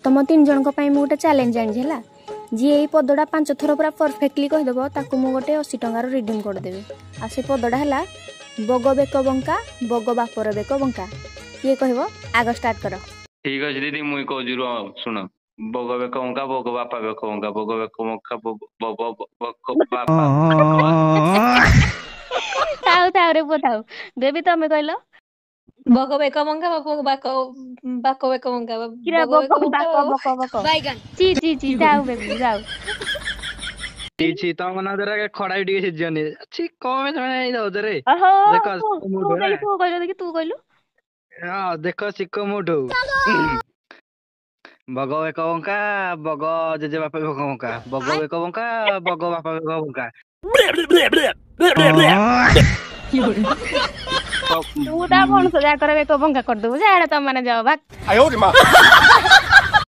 ତମ 3 ଜଣଙ୍କ ପାଇଁ ମୁଁ ଗୋଟେ ଚ୍ୟାଲେଞ୍ଜ ଆଣିଛି, ହେଲା? ଯିଏ ଏଇ ପଦଟା 5 ଥର ପୁରା ପରଫେକ୍ଟଲି କହିଦେବ, ତାକୁ ମୁଁ ଗୋଟେ 80 ଟଙ୍କାର ରିଡ଼ିମ୍ କରିଦେବି। ଆଉ ସେ ପଦଟା ହେଲା ବଗ ବେକ ବଙ୍କା, ବଗ ବାପର ବେକ ବଙ୍କା। କିଏ କହିବ? ଆଗ ଷ୍ଟାର୍ଟ କର। ଠିକ ଅଛି ଦିଦି, ମୁଇଁ କହୁଛି, ରୁହ, ଶୁଣ। ବଗ ବେକ ବଙ୍କା, ବଗ ବାପା ବେକ ବଙ୍କା, ବଗ ବେକ ବଙ୍କା, ବଗ ବକ ବାପା। ଥାଉ ଥାଉ ରେ ପୁଅ, ଥାଉ। ବେବି, ତମେ କହିଲ। ବଗ ବେକ ବଙ୍କା, ବକ ବାକ ବାକ ବେକ ବଙ୍କା, କିରା ବଗ ବଗ ବେକ ବଙ୍କା, ବାକ ବକ ବକ, ଚି ଚି ଚି। ଥାଉ ବେବି, ଥାଉ। ଛି ଛି, ତମ ମାନଙ୍କ ଦ୍ୱାରା ଖଡା ବି ଟିକେ ସିଝିବନି। ଛି, କଣ ପାଇଁ ତମେ ଏଇ ଦଉଛ ରେ? ଓହୋ। ଦେଖ ତୁ ମୋଠୁ ତୁ ହେଲା। କହିଲୁ, ତୁ କହିଲୁ ଦେଖି, ତୁ କହିଲୁ। ହଁ, ଦେଖ, ଶିଖ ମୋଠୁ। ବଗ ବେକ ବଙ୍କା, ବଗ ଜେଜେ ବାପା ବେକ ବଙ୍କା, ବଗ ବେକ ବଙ୍କା, ବଗ ବାପା ବେକ ବଙ୍କା। ତୁ ତା ବଣସ ଯାକର ବେକ ବଙ୍କା କରିଦବୁ। ଯାଆଡେ ତମ ମାନେ ଯାଅ, ଭାଗ।